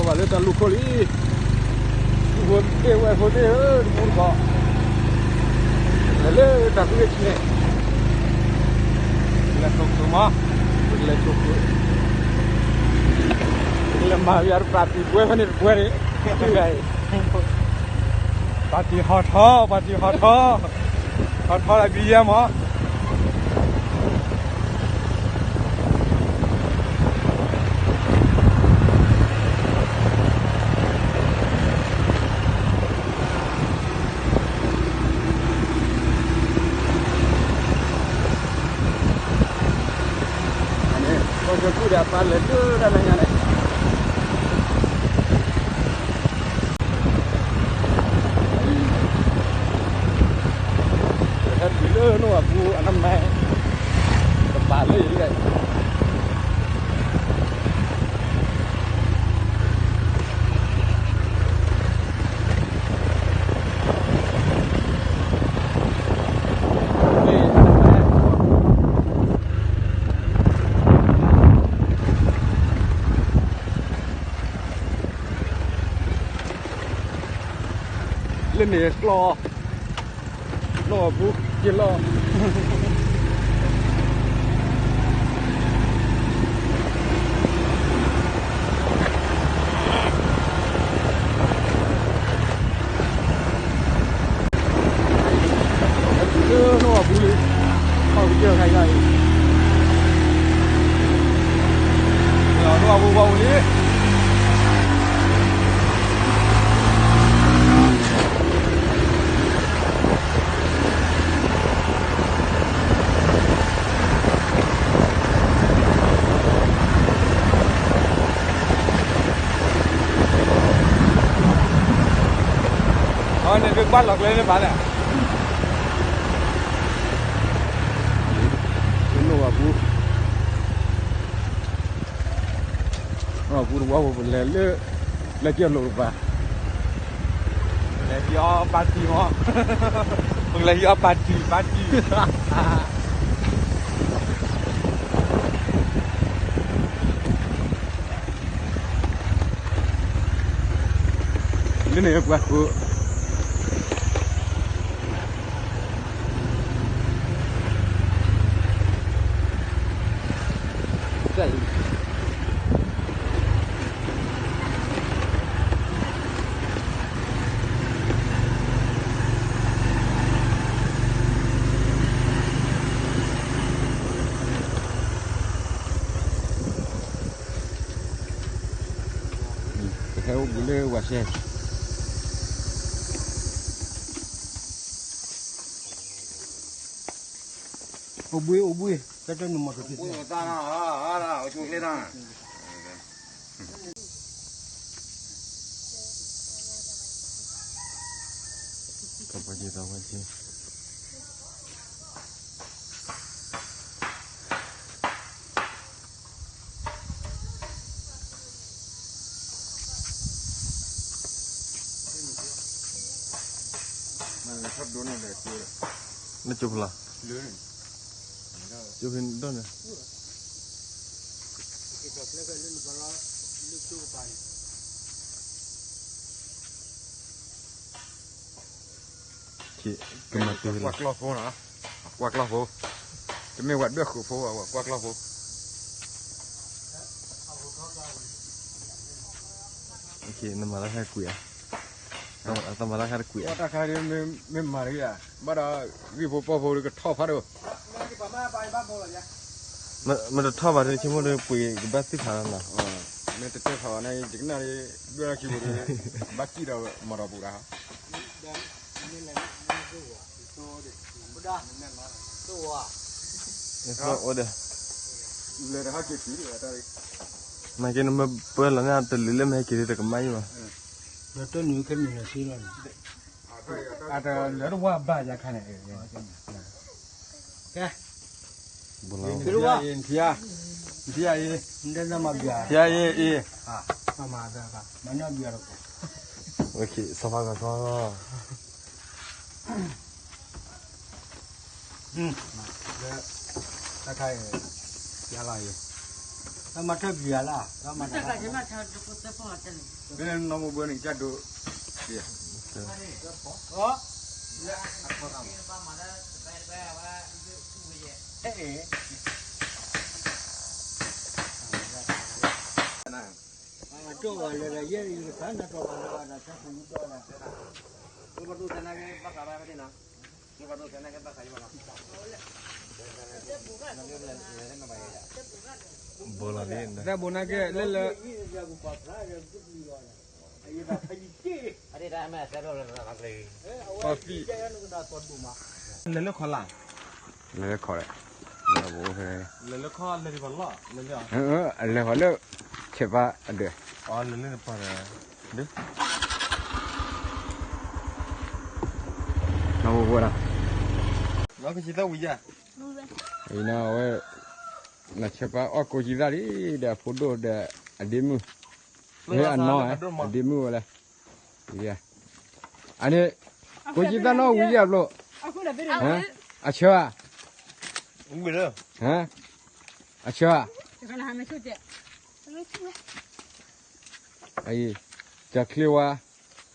ပှၤလၢတၢ်လူၢ်ခိၣ်လံ, ဃိသ့ၣ်ဝဲၢ်ဃိသ့ၣ်ဧၢ, တမူတကိး, လဲၤလၢတၢ်သူၣ်ဂ့ၢ်ဆံန့ၣ်, လဲၤဆိခိၣ်မး, လဲၤဆိခိၣ်, လဲၤမၤယၤတပာ်တံၢ်ပှဲၤဖဲန့ၣ်တပှဲၤန့ၣ်, ပာ်တံၢ်ဟီၣ်ထီၣ်, ပာ်တံၢ်ဟီၣ်ထီၣ်, ဟီၣ်ထီၣ်လၢဘံယဲမး န့ၣ် ကီၢ်ကၠီၣ်ကူၣ်ဒီးပၢ်လဲၤတုၤတၢ်လၢညါန့ၣ် ဟဲတုၤလၢနီၢ်အပူၤအနမဲ တပာ်လၢယလဲၣ် လၢန့ၣ်ကျီၢ် နီၢ်အပူၤ က့ၤလီၤ နီၢ်အပူၤလံ ခီၣ်ကစၢၢ်ခါအံၤ နီၢ်အပူၤဝဲပူၤလံ အန့ၣ်ဒုးကွၢ်လီၤကျဲန့ၣ်ဘၣ်လဲၣ် နီၢ်အပူၤ နီၢ်အပူၤတဝီပူၤ ပလဲၤလၢ လၢကၠီၢ်လိာ်တပၤ ပလဲၤဟံးအီၣ်ပၣ်တံၢ်မး ပကလဲၤဟံးအီၣ်ပၣ်တံၢ် ပၣ်တံၢ် လၢန့ၣ်ပှၤခိၣ် ပဟဲအိၣ်ဘှံးလၢဝၤရှဲ အိၣ်ဘှံး အိၣ်ဘှံး တၢ်တနုာ်မီၢ်တအိၣ်ဘှံး တၢ် ကပှဲၤက့ၤ ကပှဲၤက့ၤ လၢကၠိဖဲလဲၣ် ကၠိဖဲဒိၣ်န့ၣ် ကမၤတ့ၢ်လီၤ ကွၢ်ကျီၢ်ဖိနီၤ ကွၢ်ကျီၢ်ဖိ တမ့ၢ်ဝဲဒၢးဃုာ်ဖိ ကွၢ်ကျီၢ်ဖိ နမၤလၢခါကွံာ်ဧါ တၢ်မၤလၢခါတကွံာ်ဧါ တၢ်ခါဒ်မ့ၢ်မၤတဂ့ၤဧါ ဘၣ်ဒီး ဂံၢ်ဖိပီၢ်ဖိဒီးကထီၣ်ဖးဒိၣ် မ့ၢ်တထီၣ်ဘၣ်ဒီး ဆိကမိၣ်ဒီးပှ့ၤကဘၣ်သ့ၣ်ဖးလီၤနီၤ မ့ၢ်တတဲဖးဘၣ်န့ၣ် ယကနၣ်ဒီး ဒွဲၣ်လီၤခံပူၤဒီး ဘၣ်စံၣ်ဒီးမၤဒီးပူၤဒၣ် အိၣ်ဒီး မၤက့ၤနမ့ၢ်ပၢလီၤန့ၣ် တလံၤလၢမ့ၢ်ဟဲက့ၤတုၤဒီး တၢ်တလံၤလၢမ့ၢ်ဟဲက့ၤဒီးတကမၣ်ယံၤဘၣ် ဒီးတနုာ်ခဲနုာ်လီၤဆံလီၤန့ၣ် အတလၢတဝၢ်ဘၣ်ယါခါန့ၣ် ကဲ နထံၣ်ယၤအံၤ နထံၣ်ယၤအံၤ နမၤဘျါ ထံၣ်ယၤအံၤအံၤ မၤမၤသး မၤညီဘျါတကိး စီၤပၤကီ လၢ တၢ်ခါအံၤ ယါလီၤအံၤ မၤထၢၣ်ပျံၤယၤလၢ်, မၤထၢၣ်, နီၢ်မိၢ်ဘၢန့ၣ် ကစၢ်ဒိး, ဘိနာ်က့ လၢလၢ ပှၤဖံး, လဲၤလၢခီလၢ်, လဲၤလၢခီ, လဲၤလၢခီ, လဲၤလၢခီလၢ အလဲၤဃီလၢ ဆဲးပၢ်အဒၢး, နီၢ်ဝဲ, အံၤန့ၣ်ဝဲ နဆဲးပၢ်အီၣ်ကိးကံသၣ်လံဒီးအဖိဒိၣ်ဒီးအဒ့မုၣ်, အနီၢ်, အဒ့မုၣ်ဝဲလဲၣ်, အန့ၣ်, ကိးကံသၣ်နီၣ်ဝံၤယၤဘျီ, အဆၢဧါ, အဆၢဧါ, အံၤ, တၢ်ချ့ဝါ,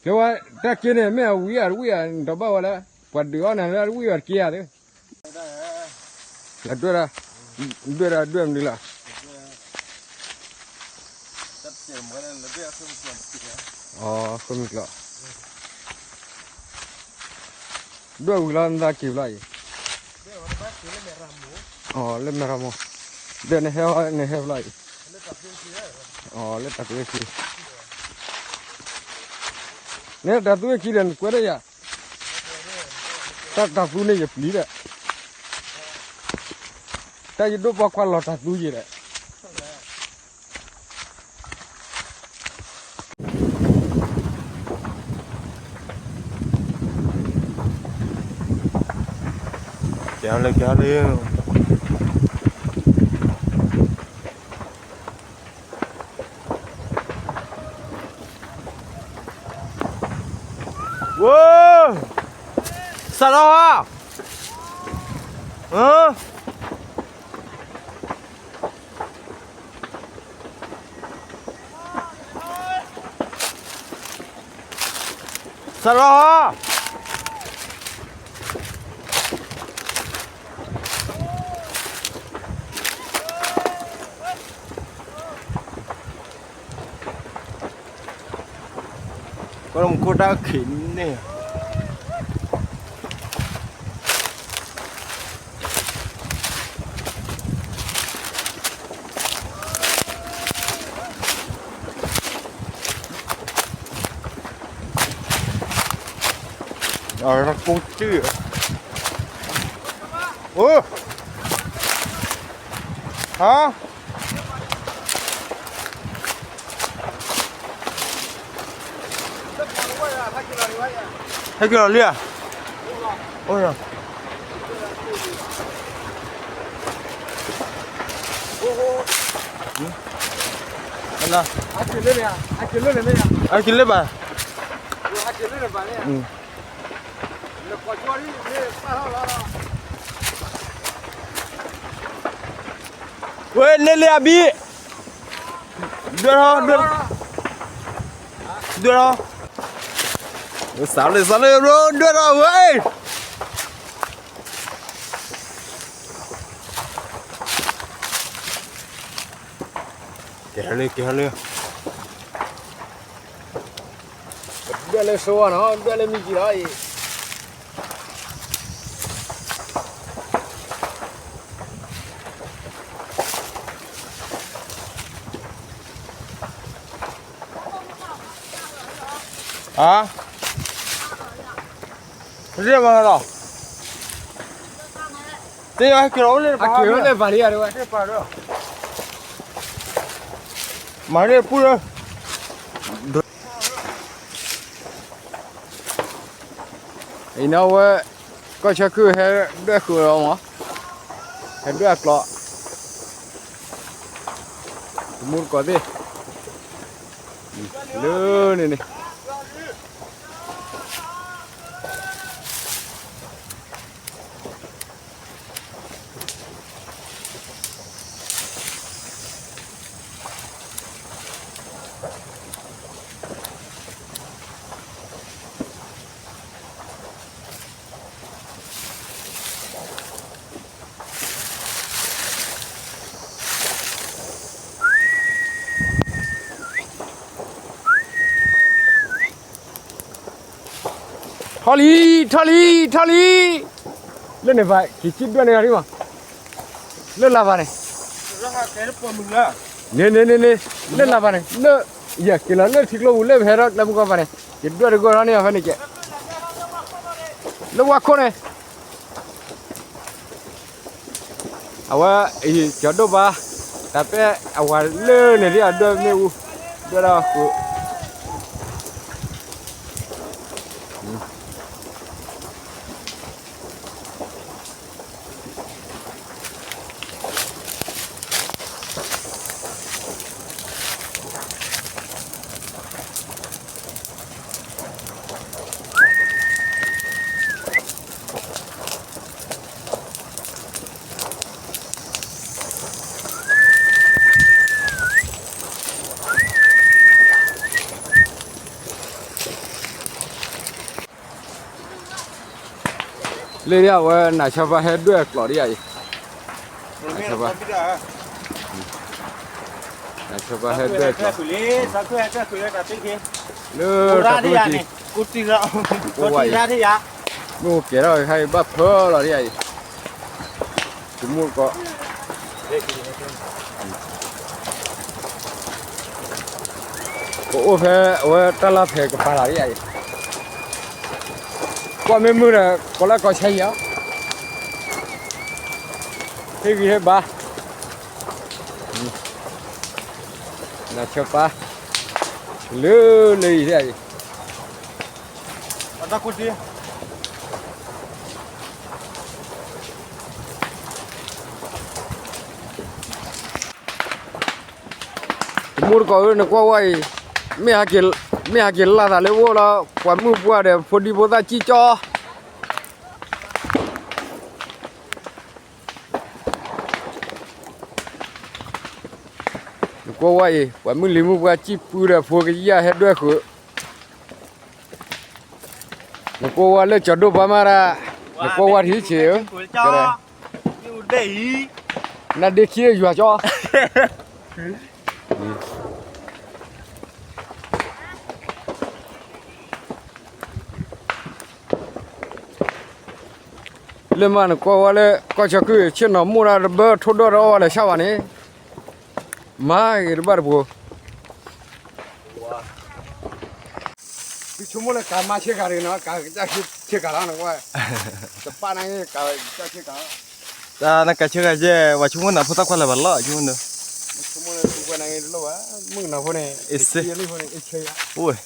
ချ့ဝါ, တၢ်က့န့ၣ် မ့ၢ်အဝံၤအဝံၤအဒီးဘၣ်ဝဲလၢ ပှၤဒုးအီၣ်နၤလၢဝံၤအီၤတက့ဧါသ့, ဒွဲၣ်, ဒွဲၣ်ဒီးဒွဲၣ်မနုၤလီၤ, အဃိမုၢ်ကျီၢ် ဒွဲၣ်ဝံၤလီၤနသးက့ၤဘျီအံၤ, လၢမဲၢ်ရမိၢ်, ဒီးနဟဲ, နဟဲဘျီအံၤ, လၢတၢ်သူဝဲခံ, နတၢ်သူဝဲခံဒီးနကွဲးဒၣ်ယၤ, တၢ်တၢ်သူန့ၣ်ယပျံၤဒီး, တၢ်ယဒိၣ်ပိာ်ခွါလီၤတၢ်သူယံၤဒီး ကဲလၢကဲလၢ, ဝ, စးလီၤဟါ, စးလီၤဟါ, ကီၢ်ခိၣ်တၢ်ခံးန့ၣ် အကိၣ်တုၢ်, အိ, ဟါ, ဟဲက့ၤလီၤလံဧါ, အိ, အက့ၤလၢဘၣ်, ဝဲန့ၣ်လံအဘံ, ဒွဲၣ်ထီၣ်, ဒွဲၣ်ထီၣ်, စးလၢစးလၢ ဒွဲၣ်ထီၣ်ဝဲ, ကဲလၢကဲလၢ, ဒွဲၣ်လၢဆိဝဲနီၤ ဒွဲၣ်လၢမံကံလီၤအံၤ. အါ, ရ့ၣ်မၤလီၤ, တ့ၢ်အက့ၤလီၤအိၣ်လၢပှၤ, အက့ၤလၢပှၤလံဧါ, မၤရ့ၣ်ပူၤလၢ အံၤနီၤဝဲ, ကီၢ်ဆၢခုၣ်ဟဲဒွဲၣ်ဃုာ်လီၤမး, ဟဲဒွဲၣ်အကျိး, တမူတကိးသ့ၣ်, လၢန့ၣ်န့ၣ် ကဲလၢကဲလၢ, ထီၣ်လံ, ထီၣ်လံ, ထီၣ်လံ, လၢန့ၣ်ဘၣ် က့ၤကံၣ်ဒွဲၣ်န့ၣ်ဂ့ၤမး, လၢလၢ်ဘၣ်န့ၣ်, န့ၣ်န့ၣ်န့ၣ်န့ၣ်, လၢလၢ်ဘၣ်န့ၣ်, လၢ, ယက့ၤလီၤလၢထံကျိပူၤလၢပဟဲထီၣ်ကျဲမုၢ်ကီၢ်ဘၣ်န့ၣ်, က့ၤဒွဲၣ်တဂီၢ်ထီၣ်န့ၢ်အီၤဖဲန့ၣ်ကဲ, လၢဝါခိၣ်န့ၣ် အဝဲ, ကၠီဒိၣ်ဘါ, တၢ်ပဲၢ်အဝၤလၢန့ၣ်ဒ်အဒွဲၣ်မ့ၣ်အူ, ဒွဲၣ်ဒၣ်ဃုာ် လၢဒ်အဝဲ နၤဆီပၤဟဲဒွဲၣ်ကျိးဒ်အံၤ, နၤဆီပၤ, နၤဆီပၤဟဲဒွဲၣ်ကျိး, လၢတၢ်ကျိၣ်စ့, ကိးဝဲအံၤ, မ့ၣ်အူကဲၤထီၣ်ခါအံၤဘၣ်ဖၢလီၤဒ်အံၤ, တမူတကိး ပအိၣ်ဖဲအဝဲတၢ်လီၢ်ဖဲကပၤလီၤဒ်အံၤ, ကွၢ်မ့ၢ်မုာ်ဒီး ကိးလၢကီၢ်ဆါယံၤဧါ, ဟ့ၣ်ဂံၢ်ဟ့ၣ်ဘါ, နၤဆီပၤ, လၢလၢအံၤဒ်အံၤ တမူတကိးဧၢ နကွၢ်ဝဲအံၤ, မ့ၢ်ဟးက့ၤလၢ်သးလၢအအိၣ်လီၤ, ပှၤမုၣ်ပှၢ်ဒီးဖိဒံဖိသၣ်ကံၢ်ကၠီ, နကွၢ်ဝဲအံၤ ပှၤမုၢ်လံၤမုၢ်ပှၢ်ကံၢ်ပူၤဒီးဖိကယၢ်ဟဲဒွဲၣ်ဃုာ်, နကွၢ်ဝဲလၢကၠီဒိၣ်ဘါမးဒၣ်, နကွၢ်ဝဲထံဆံးဧၢ, နဒ့ခံယွၤကၠီ လၢမးနကွၢ်ဝဲလၢ ကီၢ်ကၠီၣ်ခုၣ် ဆ့ၣ်နီၤမိၢ်ဒၣ်တဘၢထိၣ်ဒိၣ်တအီၣ်ဝဲလဲၤဆၣ်ဝဲန့ၣ်, မၤဂ့ၤတဘၣ်တပူၤ, သုဆိကမိၣ်လၢကးမါဆ့ကၤတဂ့ၤနီၤ, ကးကစၢ်ဆ့ကၤလီၤနကွၢ်, တပၣ်န့ၣ်ကးကစၢ်ဆ့ကၤလီၤ, တၢ်နကးဆ့ကၤယဲၢ် ပှၤဆိကမိၣ်နၤဖိသၣ်ခွါလၢၤဘၣ်လီၤ, ဆိကမိၣ်, ဆိကမိၣ်နၤဖိန့ၣ် တလိၣ်ဘၣ်, မုၣ်ကနီၤဖိန့ၣ်, အိၣ် မုၣ်က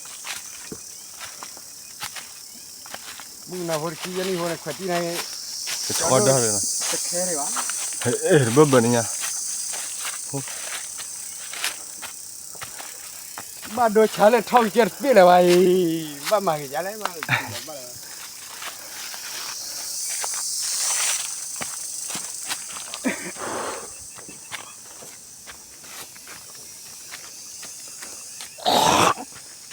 နီၤဖိတခံယဲၢ်နံၣ်ဖိန့ၣ် ခွဲးတံၢ်န့ၣ်, တဆီဒီၣ်လၢၤ, တခဲန့ၣ်ဘၣ်, ဘၢဘၢန့ၣ်ညါ, ဘၣ်ဒိဆါလၢထီၣ်ကစၢၢ်တသ့လၢၤဘၣ်အံၤ, ဘၣ်မၤဂ့ၤယါလဲၣ်,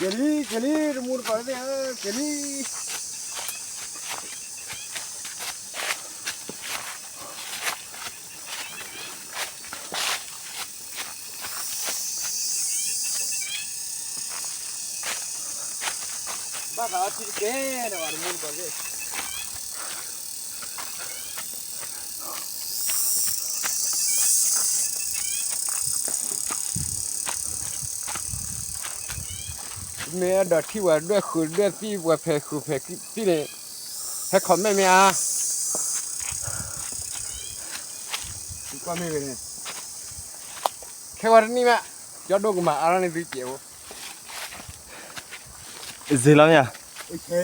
က့ၤလံ က့ၤလံ တမူတကိးသ့ၣ်ဧၢ က့ၤလံ, ဘၣ်သးအီထံတကဲန့ၣ်ဘၣ် တမူတကိးသ့ၣ် မ့ၢ်အဲၣ်ဒိးထံၣ်ပှၤဒွဲၣ်ဃုာ်ဒွဲၣ်သံၣ် ပှၤဖဲးဃုာ်ဖဲးသံၣ်န့ၣ်, ဟဲ comment မ့ၢ်ဧါ, ကွၢ်မ့ၢ်ဂ့ၤန့ၣ်, ခဲဝဲတနံၣ်မး, ကၠီဒိၣ်ကမၤအါထီၣ်န့ၢ်သုကဲးဖိ, စ့လီၤမ့ၢ်ဧါ, အိၣ်ဆဲ